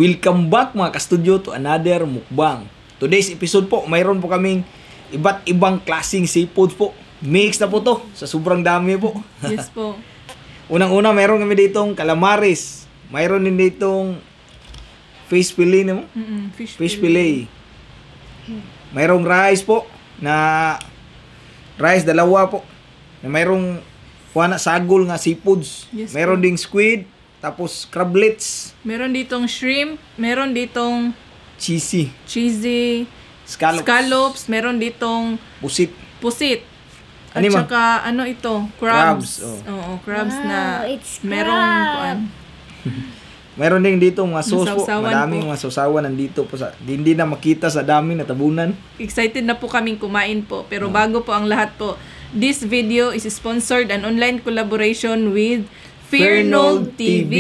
Welcome back, mga kastudio, to another mukbang. Today's episode po, mayroon po kaming iba't ibang klaseng seafoods po. Mix na po to sa sobrang dami po. Yes po. Unang-una, mayroon kami ditong calamares. Mayroon din ditong fish fillet na mo. Fish, Fish fillet. Mayroong rice po na rice dalawa po. Na mayroong kuha na sagol nga seafoods. Yes mayroon po. Ding squid, tapos crablets, Meron ditong shrimp, meron ditong cheesy, cheesy scallops, scallops, meron ditong pusit. Pusit. At Ano yun, ma'am? saka ano ito? Crabs. Crabs, oh. Oo, crabs Wow, na it's merong crab. kuan. Meron din dito mga sauce po. Sausawan Madaming po. mga sausawan nandito po sa hindi na makita sa dami na tabunan. Excited na po kaming kumain po. Pero bago po ang lahat po, this video is sponsored an online collaboration with Fernold Fearnold TV. TV.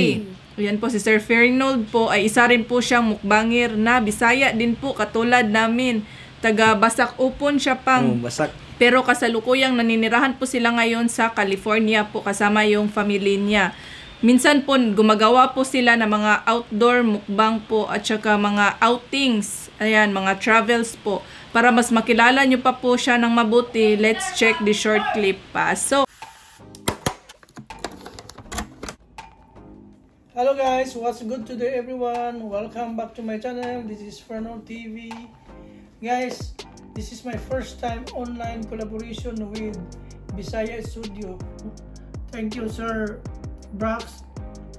Ayan po, si Sir Fernold po ay isa rin po siyang mukbangir na Bisaya din po katulad namin. Taga Basak Upon siya Oh, pang. basak. Pero kasalukuyang naninirahan po sila ngayon sa California po kasama yung family niya. Minsan po gumagawa po sila ng mga outdoor mukbang po at saka mga outings, ayan, mga travels po. Para mas makilala nyo pa po siya ng mabuti, let's check the short clip pa. So, Hello guys, what's good today everyone? Welcome back to my channel. This is Fernold TV. Guys, this is my first time online collaboration with Bisaya Studio. Thank you Sir Brax,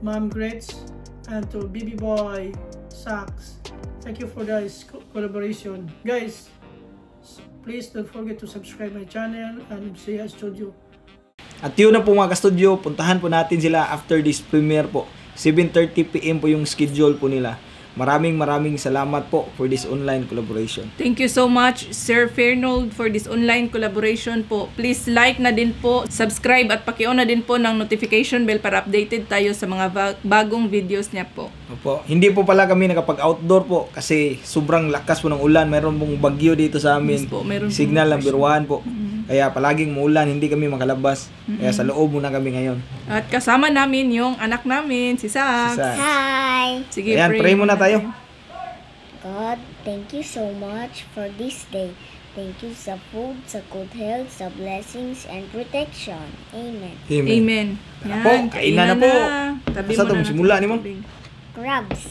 Ma'am Grets, and to BB Boy Sachs. Thank you for this collaboration. Guys, please don't forget to subscribe my channel and Bisaya Studio. At yun na po, mga kastudio, puntahan po natin sila after this premiere po. 7:30 p.m. po yung schedule po nila. Maraming maraming salamat po for this online collaboration. Thank you so much, Sir Fernold, for this online collaboration po. Please like na din po, subscribe at paki-on na din po ng notification bell para updated tayo sa mga bagong videos niya po. Opo. Hindi po pala kami nakapag-outdoor po kasi sobrang lakas po ng ulan. Meron pong bagyo dito sa amin. Yes po, meron pong Signal ang biruan po. Kaya palaging muulan, hindi kami makalabas. Kaya sa loob muna kami ngayon. At kasama namin yung anak namin, si Sax. Si Sax. Hi! Sige, Ayan, pray muna tayo. God, thank you so much for this day. Thank you sa food, sa good health, sa blessings and protection. Amen. Amen. Amen. Tara po, kainan na po. Tabi Asa mo to, na simula natin ni mo? tubig. Crabs.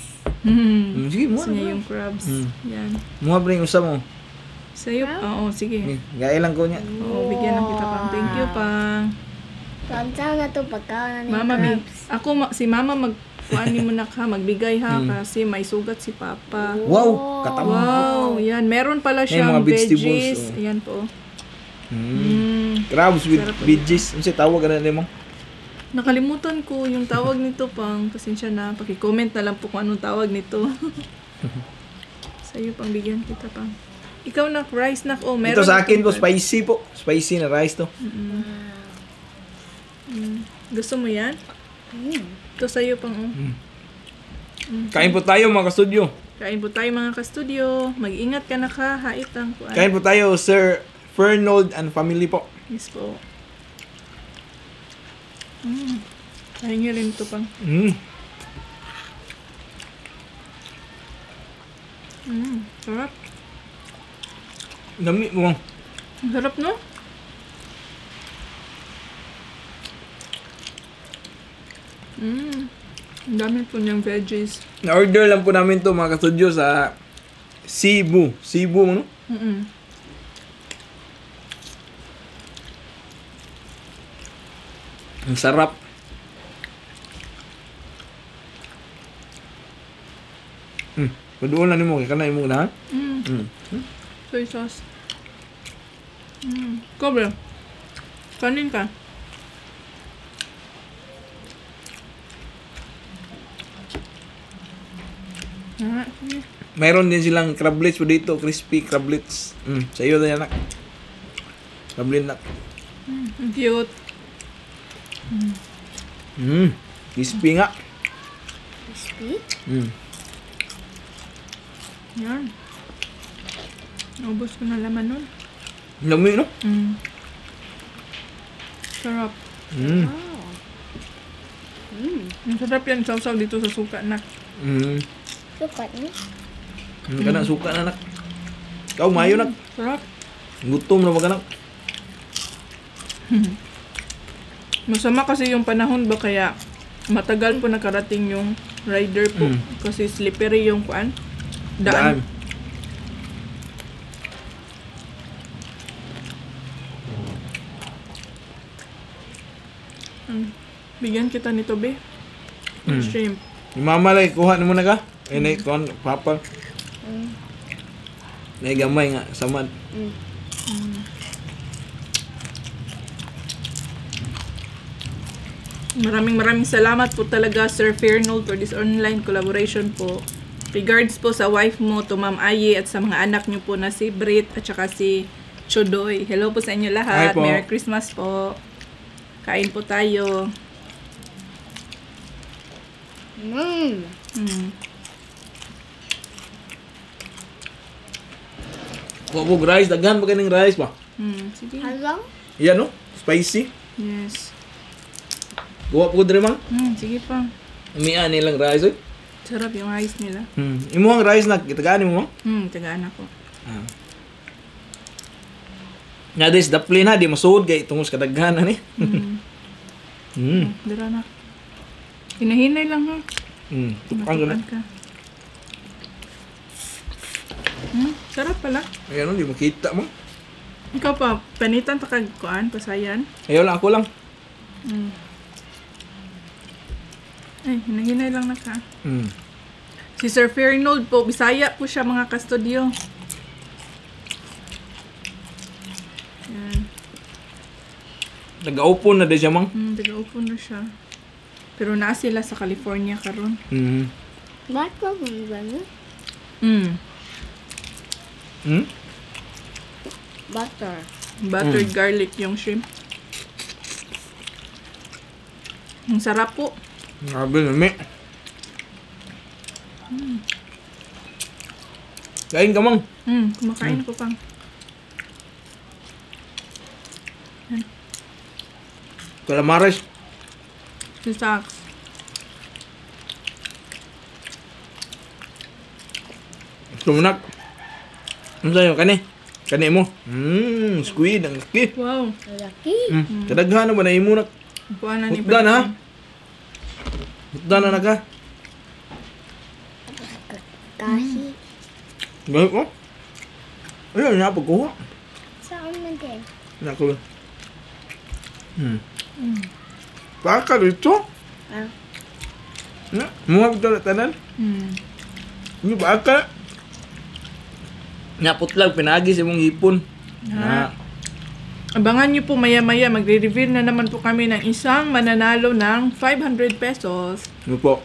Sige, Gusto muna. niya yung crabs. Yan. Mga pre, usa mo. Sa'yo, oo, sige. Gaya lang ko niya. Oo, bigyan lang kita pang. Thank you, pang. Pansaw na to pagkaon na ni Mama, may, crabs. ako, si mama mag, kuan mo na ka, magbigay ha, kasi may sugat si papa. Wow, katamo. Wow, yan. Meron pala May siyang mga vegetables, veggies. oh. Ayan po. Mm. Crabs with Sarap po. veggies. Ano siya tawag na nimo? Nakalimutan ko yung tawag nito pang. Pasensya na. Paki-comment na lang po kung anong tawag nito. Sa'yo pang bigyan kita pang. Ikaw na, rice na. Oh, meron Ito sa akin itong po, spicy po. Spicy na rice to. Gusto mo yan? Ito sa'yo pang. Oh. Kain po tayo, mga kastudio. Kain po tayo, mga kastudio. Mag-ingat ka na ka. Hait ang kuan. Kain po tayo, Sir Fernold and family po. Yes po. Pahingi rin ito pang. Sarap. Lami mo. Ang sarap, no? Ang dami po niyang veggies. Na-order lang po namin to, mga kastudio, sa Cebu. Cebu, ano? Ang sarap. Paduol na nimo kay kanay mo na. Soy sauce. Kobre. Kanin ka. Ah, sige. Mayroon din silang crablets po dito, crispy crablets. Sa iyo na yan, anak. Crablet na. Ang cute. Crispy nga. Crispy? Yan. Naubos ko na laman nun. Lami, no? Sarap. Ang sarap yan, sausaw dito sa suka na. Sukat ni. Kana suka na nak. Kau mayo nak. Sarap. Gutom na maganak. Masama kasi yung panahon ba kaya matagal po nakarating yung rider po. Kasi slippery yung kuan. Daan. Bigyan kita nito, be. Shrimp. Yung mama lagi, kuha na muna ka. Ay, na, kuha, papa. Nay gamay nga, samad. Maraming maraming salamat po talaga, Sir Fernold, for this online collaboration po. Regards po sa wife mo, to Ma'am Aye, at sa mga anak niyo po na si Brit at saka si Chodoy. Hello po sa inyo lahat. Hi po. Merry Christmas po. Kain po tayo. Kuha po rice, daghan pa kaning rice ba? Sige. Halong? Yan no? Spicy. Yes. Kuha po diri mang. Sige pa. Mia nilang rice oy. Sarap yung rice nila. Imo ang rice na gitagaan mo mang? Tagaan ako. Ah. Nga des daplin ha, di masuod kay tungos kadaghan ani. Dira na. Hinahinay lang ha. Tukan ka na. Matukan ka. Sarap pala. Ayan, di makita mo. Ikaw pa, panitan ta kag kuan, pasayan. Ayaw lang, ako lang. Ay, hinahinay lang na ka. Si Sir Fernold po, Bisaya po siya mga kastudyo. Yan. Nag-open na din siya, mang. Nag-open na siya. Pero naa sila sa California karon. Bato ba ni? Butter. Buttered garlic yung shrimp. Ang sarap po. Grabe, lami. Kain ka, mang. Kumakain ko pang. Calamares. Si Saks. Sumunak. Ano sa'yo? Kani? Kani mo? Squid. Ang laki. Wow. Laki. Kadaghan na ba na imo nak? Buwan na ni Hutda na. Hutda na na ka. Kahi. Gahit ko. Ayun, napagkuha. Saan man din? Naku. Baka dito. Ah. Mga bitaw na tanan. Hindi baka. Naputlag, pinagi sa imong hipon. Ha. Abangan nyo po maya-maya, magre-reveal na naman po kami ng isang mananalo ng 500 pesos. Ano po?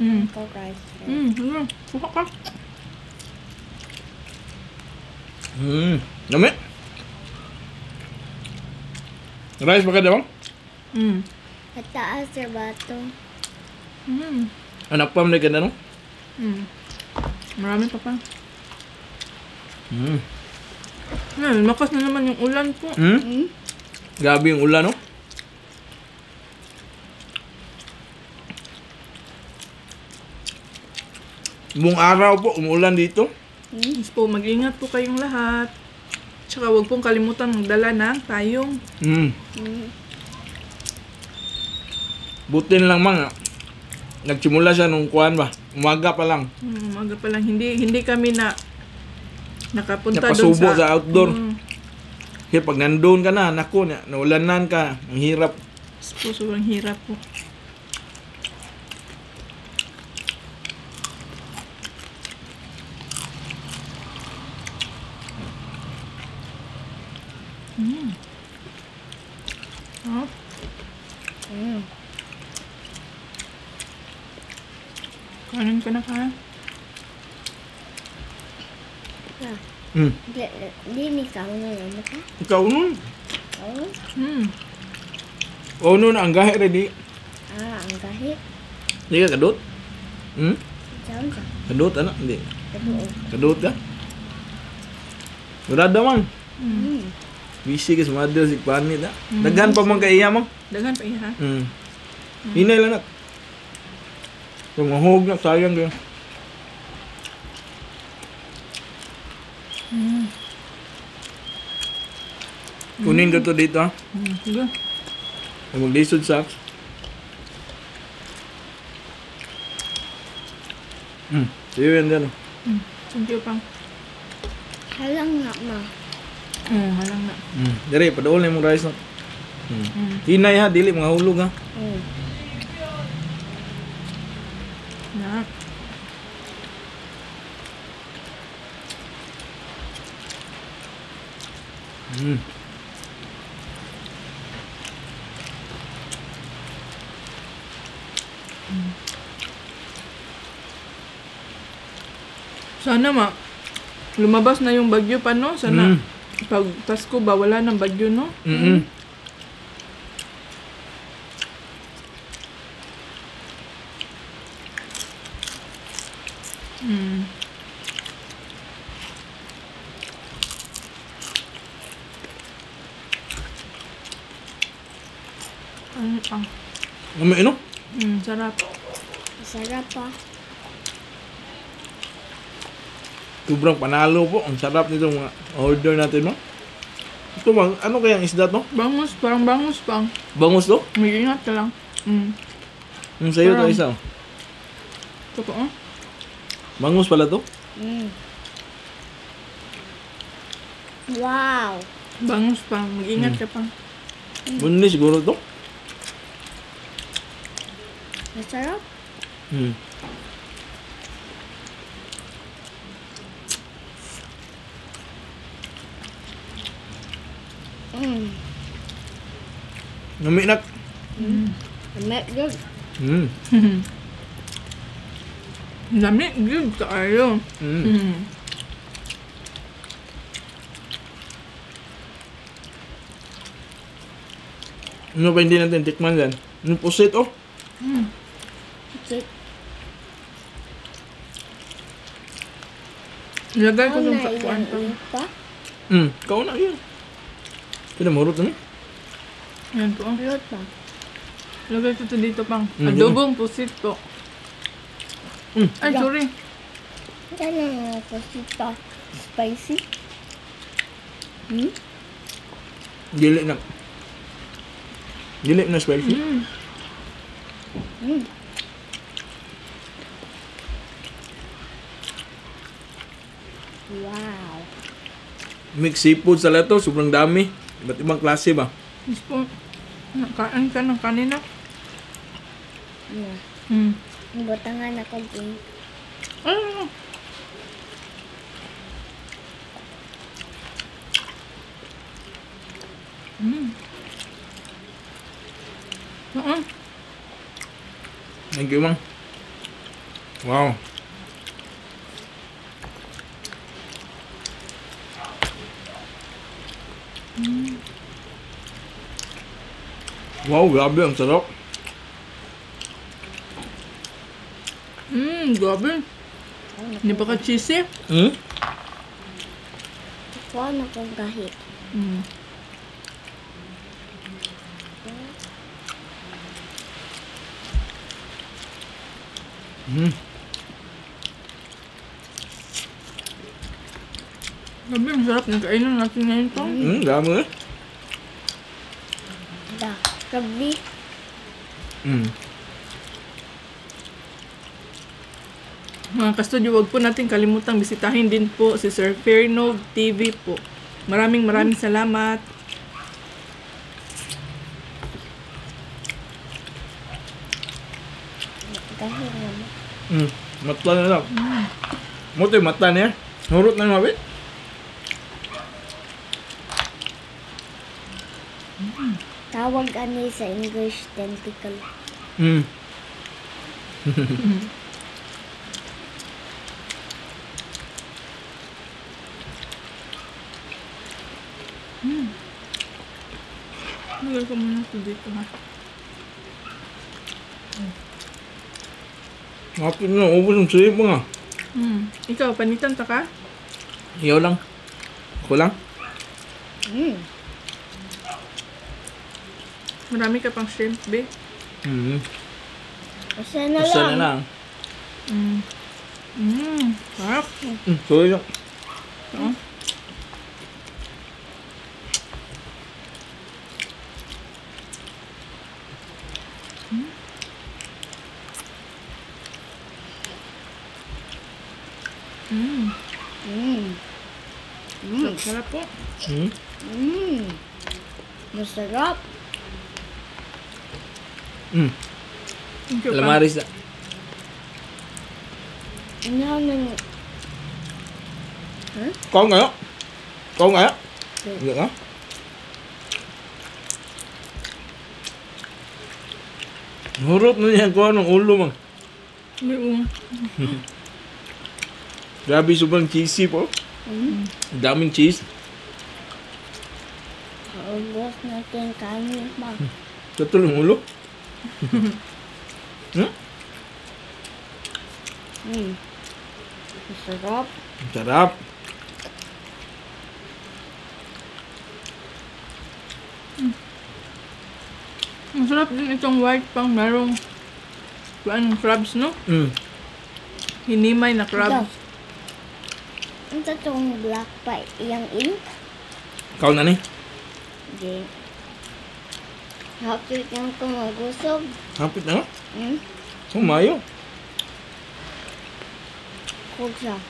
Ikaw guys. Kuha ka. Dami. Rice ba ka daw? At taas sa bato. Anak pa mo na ganda, no? Marami pa pa. Lakas na naman yung ulan po. Grabe yung ulan, no? Buong araw po, umuulan dito. Yes po, mag-ingat po kayong lahat. Tsaka huwag pong kalimutan magdala ng payong. Buti na lang, mga. Nagsimula siya nung kuwan ba? Umaga pa lang. Umaga pa lang. Hindi kami na nakapunta doon Napasubo sa outdoor. Kaya pag nandun ka na, naku, naulanan ka. Ang hirap. Yes po, sobrang hirap po. Oh. Kanin ka na ka? Di ni ikaw na lang ka? Ikaw nun. Oo. Oo nun, ang gahi rin di. Ah, ang gahi. Hindi ka kadot? Saan ka? Kadot, ano? Hindi. Kadot. Kadot ka? Murada man. Busy ka sa mother, si panit ha. Daghan pa man kay iya man. Daghan pa iya ha? Hinay lang na. Mahog na, sayang yun. Kunin ko to dito, ha? Sige. Maglisod sa. Sige yan dyan. Thank you, Pang. Halang na, ma. Halang na. Dire, padool na yung rice na. Hinay ha, dili mga hulog ha. Na. Sana ma lumabas na yung bagyo pa, no? Sana pag Pasko ba wala ng bagyo, no? Ano? Sarap. Sarap pa. Sobrang panalo po. Ang sarap nito mga order natin, no? Ito bang, ano kayang isda to? Bangus, parang bangus pang. Bangus to? Mag-ingat ka lang. Yung sa'yo to Parang isa. Totoo? Bangus pala to? Wow! Bangus pa. Mag-ingat ka pa. Bunli siguro to? Masarap? Naminak. Nami good. Nami good kaayo. Ano pa hindi natin tikman dyan? Ano pusit oh? Pusit. Ilagay ko Ikaw yung na kakuan pa. iyang pa. Ikaw na yun. Pinamurot na. Yan po. Murot pa. Ilagay ko ito dito pang. Adobong pusit po. Ay, sorry. Yan ang pusit pa. Spicy. Dili na. Dili na spicy. Wow. Mix seafood sa lato, sobrang dami. Iba't ibang klase ba? Diyos po, nakain ka ng kanina. Yeah. Butangan ako din. Ay, Oo. Thank you, Mang. Wow. Wow, grabe, ang sarap. Grabe. Hindi pa ka cheesy? Kuha na kong kahit. Grabe, ang sarap ng kainan natin ngayon to. Grabe eh. Da, grabe. Mga ka-studio, huwag po natin kalimutang bisitahin din po si Sir Fernold TV po. Maraming maraming salamat. Dahil naman. Mata na lang. Muto yung mata niya. Hurot na yung mabit. Tawag ani sa English tentacle. Lagay ko muna ito dito ha. Hapit na, ubos yung sili mo nga. Ikaw, panitan ta ka? Iyaw lang. Ako lang. Marami ka pang shrimp, be. Usa na Usa lang. na lang. Sarap. Sorry lang. Oh. Sarap po. Masarap. Thank you, pa. Calamaris na. Ano? Kaon kayo? Kaon kayo? Hindi ka? Hurot na niya kuha ng ulo man. Grabe, sobrang cheesy po. Daming cheese. Kaubos natin kanin pa. Tutol ng ulo. Masarap. Sarap. Masarap din itong white pang merong crabs, no? Hinimay na crabs. Ang tatong black pa iyang ink. Ikaw na ni? Hindi. Hapit lang ko magusog. Hapit na? Sumayo. Kug siya.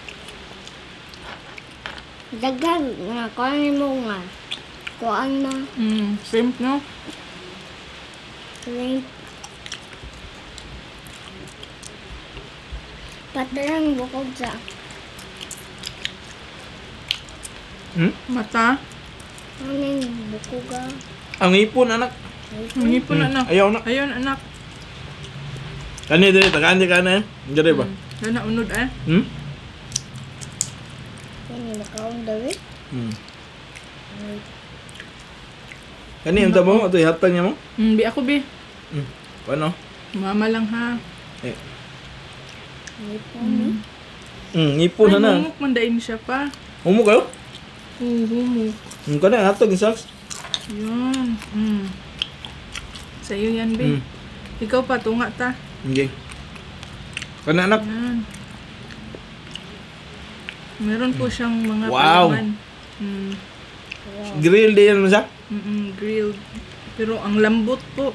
Daghan nga kuan mo nga. Kuan na. Shrimp, no? Shrimp. Patarang bukog siya. Mata. Anong bukog ah? Ang ipon, anak. Ang ipon, anak. Ayaw na. Ayaw na, anak. Kani, dali. Tagaan di ka na eh. Dali ba? Dali na, unod eh. Kani, makaon daw eh. Kani, ang tabo mo? Ito, ihatag niya mo? Bi ako, bi. Paano? Mama lang ha. Eh. Ngipon eh. Ngipon na na. Humok man dain siya pa. Humok kayo? Oo, humok. Kani, hatag yung socks. Yun. Sa'yo yan, bi. Ikaw pa, tunga ta. Okay. Kani, anak. Yan. Meron po siyang mga palaman. Wow. Grilled din mo siya? Grilled. Pero ang lambot po.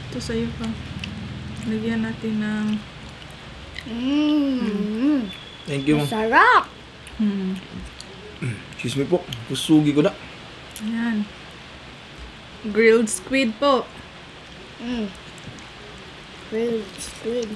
Ito sa'yo pa. Lagyan natin ng... Thank you, ma'am. Masarap! Excuse me po. Kusugi ko na. Ayan. Grilled squid po. Grilled squid.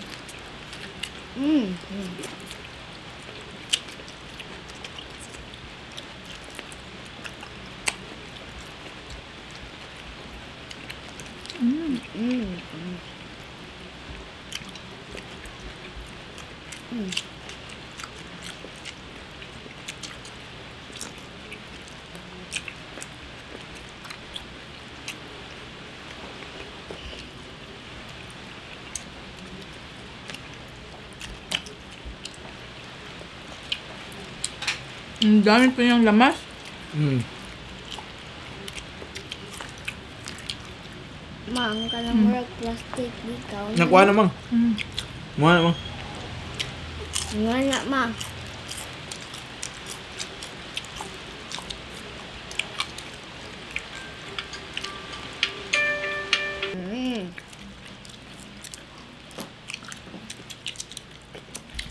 Ang dami po niyang lamas. Ma, ang kanang plastic di ka. Nakuha na, mang. Mga na, mang. Nga na, ma.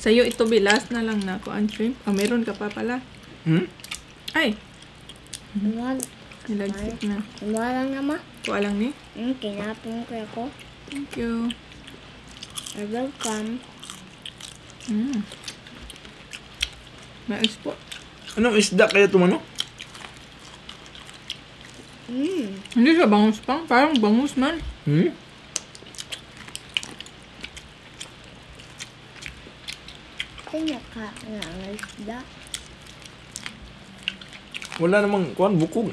Sa'yo ito, bilas na lang na ako ang shrimp. Ah, meron ka pa pala. Ay! Nilagsik na. Wala lang na, ma. Kuha lang ni? Kinapin ko ako. Thank you. You're welcome. Mais po. Anong isda kaya ito, mano? Hindi siya bangus pang. Parang bangus man. Kanya ka nga ang isda. Wala namang kuan bukog.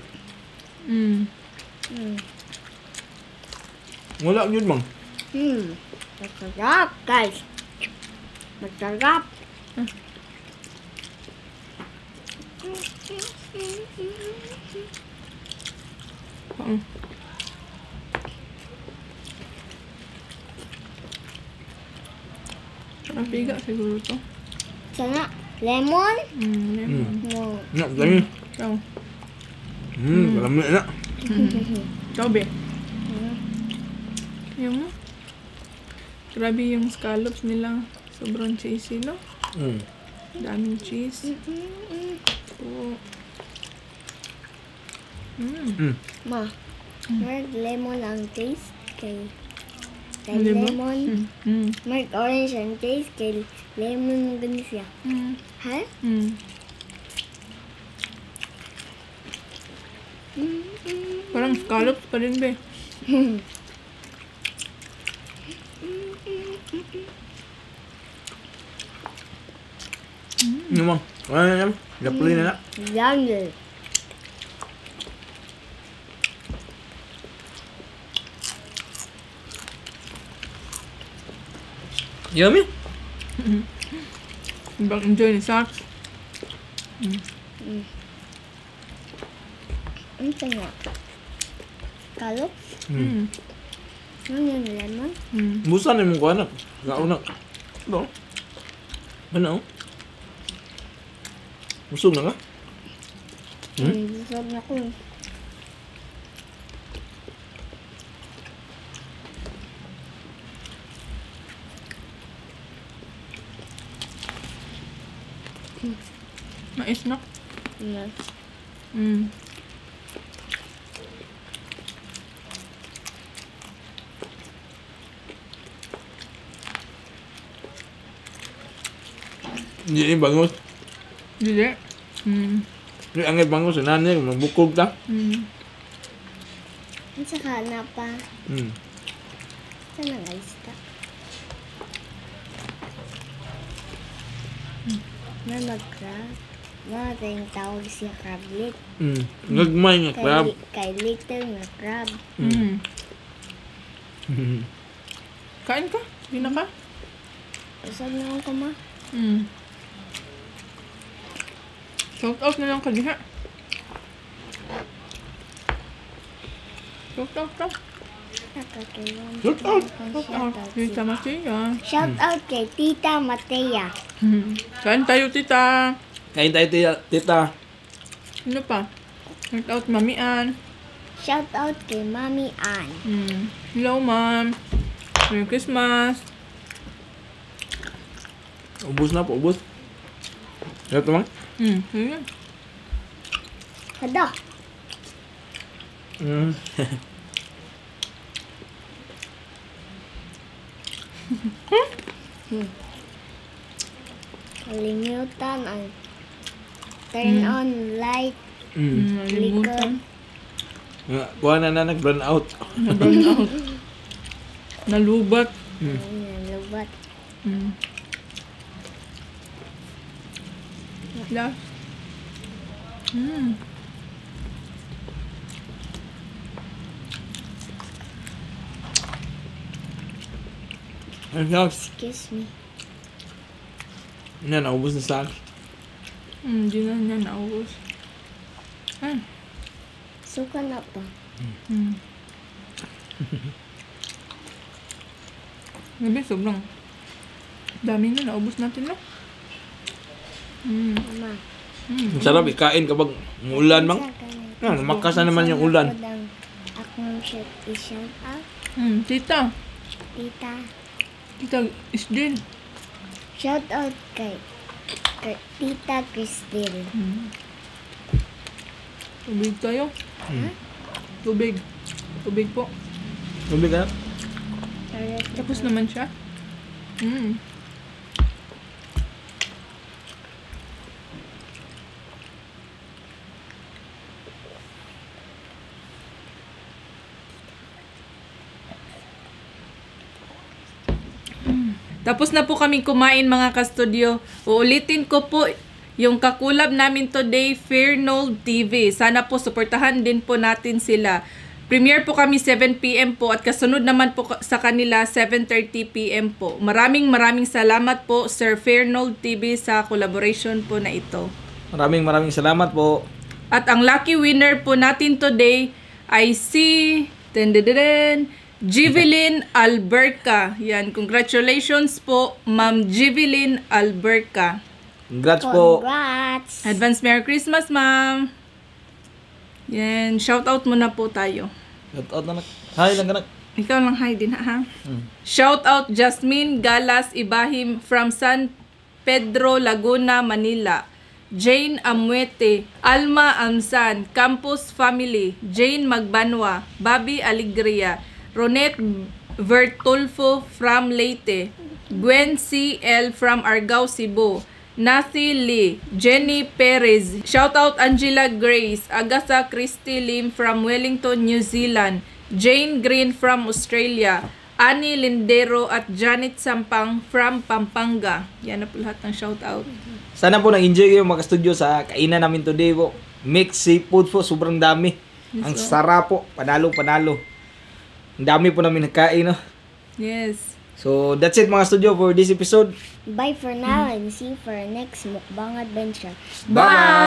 Wala yun, mang. Masarap, guys. Masarap. Mapiga siguro to. Sana lemon? Lemon. No. Na, lami. Ikaw. Lami na. Ikaw, be. Yung mo. Grabe yung scallops nila. Sobrang cheesy, no? Daming cheese. Oo. Ma, may lemon ang taste kay Lemon? Lemon. May orange ang taste kay lemon gani siya. Ha? Parang scallops pa rin, be. Ano mo? Wala na yan. Lapuli na na. Yummy. Yummy. Ibang enjoy ni Saks. Ano nga? Scallops? Ano yung lemon? Busan yung mukha na. Kauna. Ito. Ano? Busog na ka? Busog na ko. Mais na. Yes. Hindi ni bangus. Hindi. Hindi ang bangus. Nanay, magbukog ta. At saka na pa. Saan ang isda? May mag-crab. Mga tawag siya crablet. Nagmay nga crab. Kay little nga crab. Kain ka? Hindi na ka? Usag na ako ma. Shout out na lang ka diha. Shout out ka. Shout out. Shout out. Tita Matea. Shout out kay Tita Matea. Kain tayo, Tita. Kain tayo, Tita. Ano pa? Shout out, Mami Ann. Shout out kay Mami Ann. Hello, Ma'am. Merry Christmas. Ubus na po, ubus. Ito, Ma'am. Sige. Hada. Kalimutan ang turn on light. Nalimutan. Kuha na na, nag-burn out. Na-burn out. Nalubat. Nalubat. Last. Excuse me. Yan, naubos na sa akin. Hindi na niya naubos. Ay. Suka na pa. Grabe, sobrang dami na. Naubos natin na. Mama. Ang sarap ikain kapag umuulan, mang. Yan, lumakas na naman yung ulan. Akong i-shout out. Tita. Tita. Tita Isdin. Shout out kay Tita Christine. Tubig tayo. Tubig. Tubig po. Tubig ka na? Tapos naman siya. Tapos na po kaming kumain mga kastudio. Uulitin ko po yung kakulab namin today, Fairnold TV. Sana po suportahan din po natin sila. Premiere po kami 7 p.m. po at kasunod naman po sa kanila 7:30 p.m. po. Maraming maraming salamat po Sir Fairnold TV sa collaboration po na ito. Maraming maraming salamat po. At ang lucky winner po natin today ay si Jivelin Alberca. Yan, congratulations po, Ma'am Jivelin Alberca. Congrats po. Congrats! Advance Merry Christmas, Ma'am. Yan, shout out muna po tayo. Shout out na nak. Hi lang kanak. Ikaw lang hi din ha. Shout out Jasmine Galas Ibahim from San Pedro, Laguna, Manila. Jane Amuete, Alma Amsan, Campus Family, Jane Magbanwa, Bobby Alegria, Ronet Vertulfo from Leyte, Gwen C. L. from Argao, Cebu, Nathy Lee, Jenny Perez, shout out Angela Grace, Agatha Christie Lim from Wellington, New Zealand, Jane Green from Australia, Annie Lindero at Janet Sampang from Pampanga. Yan na po lahat ng shout out. Sana po nag-enjoy kayo, mga studio, sa kainan namin today po. Mixed seafood po, sobrang dami. Ang sarap po, panalo panalo. Ang dami po namin nagkain, no. Yes. So that's it, mga studio, for this episode. Bye for now and see you for our next mukbang adventure. Bye!